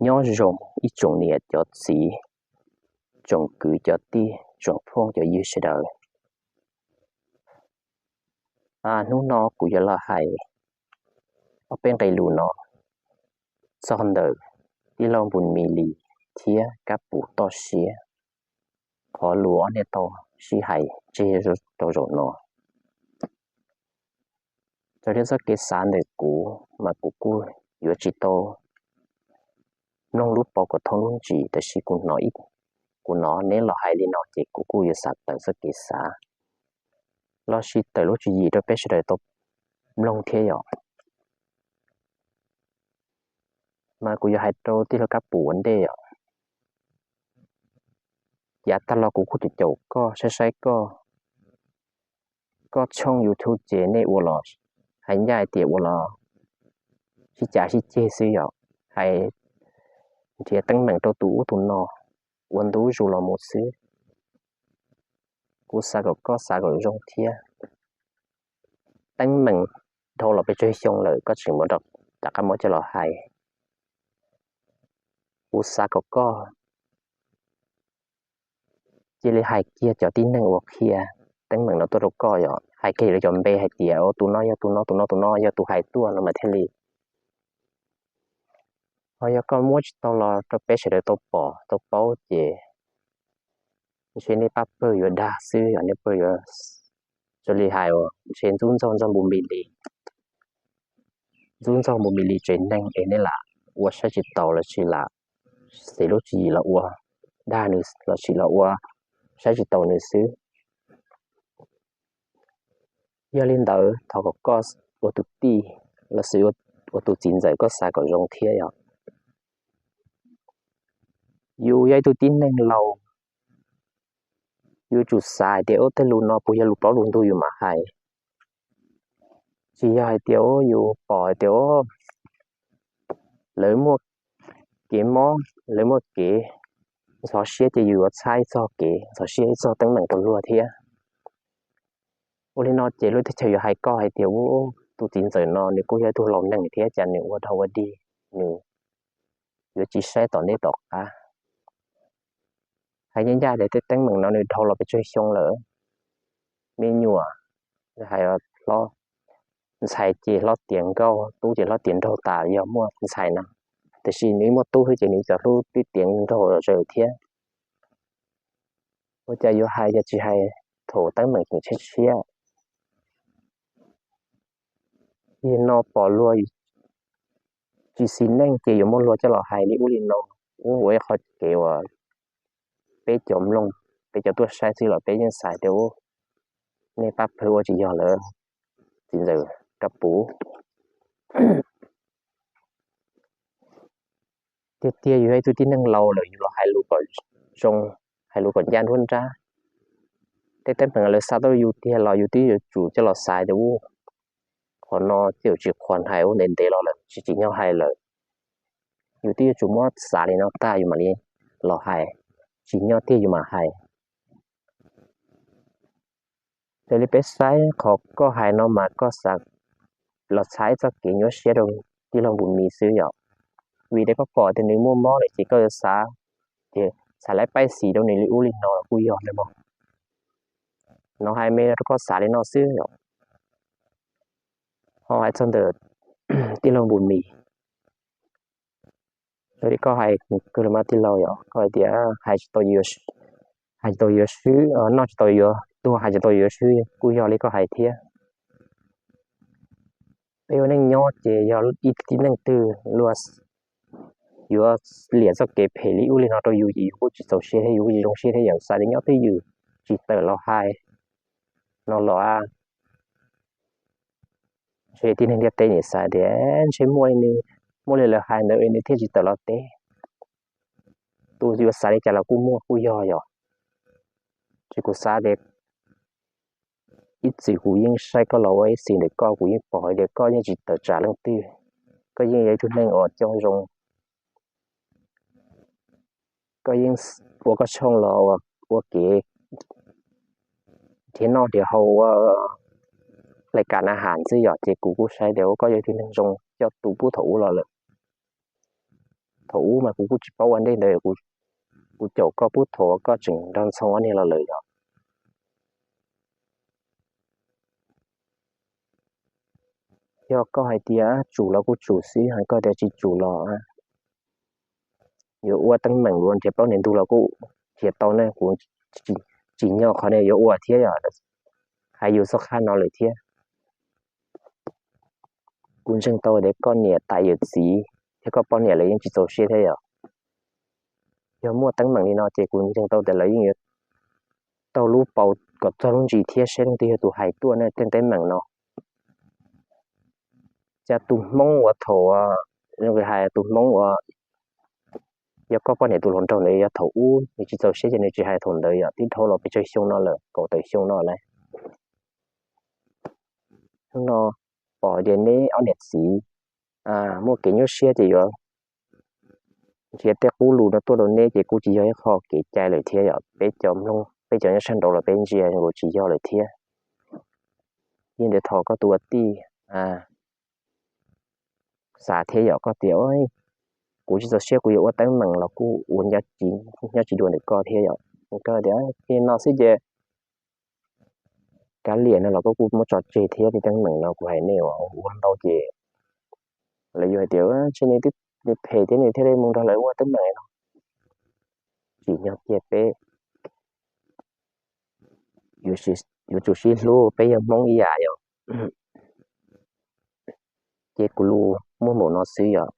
Nyob zoo ib tsoom niam cov txiv, tsoom kwv cov tij, tsoom phooj cov ywg sawv daws. Hnub no kuv yuav los hais ob peb nqe lus no txog ntawm tij laug Npus Mis Lis thiab Kab Pum toj siab. Qhov lus ob niag tau sib hais tseg rau zaum no. Raws li txoj kev xav ntawm kuv mas kuv kuj yuav tsis tau mloog lub paus kom thoob lub ntsis, tab sis kuv hnov neb los hais li no ces kuv kuj yuav xav tawm txoj kev xav lossis tawm lub tswv yim rau peb sawv daws tau mloog thiab yom. Mas kuv yuav hais rau tij laug Kab Pum ua ntej yom. Yav tag los kuv kuj caum caum koj, saib saib koj, koj tshooj YouTube ces nej ua los hais ncaj hais tias ua los sib cav sib ceg xwb yom, hais nrhiav teeb meem rau tus ub tus no ua ntu zus los mus xwb. Kuv xav kom koj xav kom zoo thiab. Teeb meem dhau los pes tsawg xyoo lawm koj tseem muab rov qab muab coj los hais. Kuv xav kom koj cia li hais kiag cov tib neeg uas qhia teeb meem no tuaj rau koj yom, hais kiag lawv cov npe hais tias tus no yog tus no, tus no tus no yog tus hais tuaj no mas thiaj li. Ho yog koj muab tsis tau los rau peb sawv daws tau pom tau paub ces ntshe nej pab pawg yuav dag xwb yom, nej pawg yuav, raws li hais uas ntshe ntxub ntxaug Npus Mis Lis, ntxub ntxaug Npus Mis Lis tsev neeg es nej lam ua saib tsis taus lossis lam xev lub tswv yim los ua dag nws lossis los ua saib tsis taus nws xwb. Yog li ntawd thov kom koj ua tus tij lossis ua tus txiv ntxawm koj xav kom zoo thiab yom. Yus yog ib tug tib neeg laus, yus tsum xav hais tias ua tej lus no puas yog lus plaub lus ntug yus mam hais. Tsis yog hais tias yus pom hais tias lawv muaj kev mob, lawv muaj kev ntxhov siab ces yus yuav txhab ib txog kev ntxhov siab ib txog teeb meem rau luag thiab. Ua li no ces lub teb chaws yuav hais koj hais tias ua tus txiv ntxawm no nws kuj yog ib tug laus neeg thiab cas nws ua dog ua dig, nws yuav tsis saib tom ntej tom qab. Hais ncaj ncaj tias tej teeb meem no nws dhau los pes tsawg xyoo lawm. Me nyuam, hais hlob, ntxhais ces hlob tiav nkauj, tub ces hlob tiav nraug tas yog muaj ntxhais na, tiam sis nws muaj tub xwb ces nws txawm hlub tib tiav nraug zom zaws thiab. Ua cas yuav hais yog tsis hais thaum teeb meem tseem tshiab tshiab. Yog no pom luag tsis xis neej ces yuav muab luag coj los hais li ub li no. Ua ua ib qho kev uas peb cov mloog, peb cov tuaj saib xwb los peb yeej xav tias ua nej pab pawg ua tsis yog lawm, txiv ntxawm Kab Pum. Tiag tiag yus yog ib tug tib neeg laus lawm yus los hais lus kom zoo, hais lus kom ncaj nruab nrab. Tej teeb meem lawv xa tuaj rau yus tiag los yus twb yuav tsum coj los xav tias ua qhov no tej zaum tsis qhuas hais ua ntev ntev los lawm tsis tsim nyog hais lawm. Yus twb yuav tsum muab xav li no tag yus mam li los hais, tsim nyog tiag yus mam hais. Raws li peb saib qhov koj hais no mas koj xav los txhais txoj kev nyuaj siab rau tij laug Npus Mis xwb yom. Vim tias koj pom tias nws muaj mob lawm ces koj yuav xav, ces xav laib paib xis rau nws li ub li no los kuj yog lawm mog. No hais me rau koj xav li no xwb yom. Ho hais txog ntawm tij laug Npus Mis, raws li koj hais kawg los mas tij laug yom, koj hais tias hais tsis tau yuav swb, noj tsis tau yuav tuag, hais tsis tau yuav swb kuj yog li koj hais thiab. Peb ua neej nyob ces yog ib tib neeg twg luag yuav liam txoj kev phem li ub li no rau yus ces yus kuj tsis txaus siab thiab yus kuj tsis zoo siab thiab yom. Xav tias nyob twj ywm tsis tawm los hais no los ntshe tib neeg ntiaj teb nim xav tias ntshe muaj li nws, muaj li lawv hais ntawd nws thiaj tsis tawm los teb. Tus yuav xav li cas los kuj muaj kuj yog yom. Ces kuv xav tias ib txwm kuv yeej saib koj los ua ib xis ntawm koj, kuv yeej pom hais tias koj yeej tsis tawm tsam leej twg, koj yeej yog ib tug neeg uas coj zoo. Koj yeej ua koj tshooj los ua kev nrhiav noj nrhiav haus ua lais kam na has xwb yom, ces kuv kuj saib tias ua koj yog ib tug neeg zoo coj tu pub thaum ub los lawm. thaum ub mas kuv kuj tsis paub ua ntej ntawd, kuv caum koj pub thaum koj tseem nrog Ntxhoo ob niag los lawm yom. Yog koj hais tias tsum los kuj tsum xwb, hais koj tias tsis tsum los yuav ua teeb meem yuav nrhiav plaub niam ntug los kuj nrhiav tau ne, kuv tsim nyog qhov ne yuav ua thiab yom, hais yus xub qhab no lawm thiab. Kuv ntseeg tau tias koj niam tais yawm txiv thiab koj poj niam lawv yeej tsis txaus siab thiab yom. Yog muaj teeb meem li no ces kuv ntseeg tau tias lawv yeej yuav taug lub paus kom txog lub ntsis thiab saib leej twg yog tus hais tuaj ne tej teeb meem no. Cas tus Hmoob uas thaum, hais tus Hmoob uas yog koj poj niam tus hluas nraug ntawd yog thaum ub nws tsis txaus siab ces nws tsis hais thaum ntawd yom, tib dhau los pes tsawg xyoo no lawm, kaum tawm xyoo no lawm. Hnub no pom tias neb ob niam txiv muaj kev nyuaj siab ces yuav nrhiav tej qub lus no tuaj rau neb ces kuj tsis yog ib qho kev cai lawm thiab yom. Peb cov Hmoob, peb cov nyob sab nraud los peb ntsia nkaus tsis yog lawm thiab. Yeej tias thov koj tus ua tij xav thiab yom, koj tias kuv tsis txaus siab kuv yuav ua teeb meem los kuj ua nyob tsis dua ntawm koj thiab yom. Koj tias li no xwb ces kav liam no los koj kuj muab tso tseg thiab, tej teeb meem no kuv hais nej ua ntau ces lawv yuav hais tias ntshe nws twb, nws phem thiab nws thiaj li mus nrog lawv ua teeb meem no. Tsim nyog tiag peb yuav tsum sib hlub, peb yog Hmoob ib yam yom. Ces kuv lus muaj npaum no xwb yom.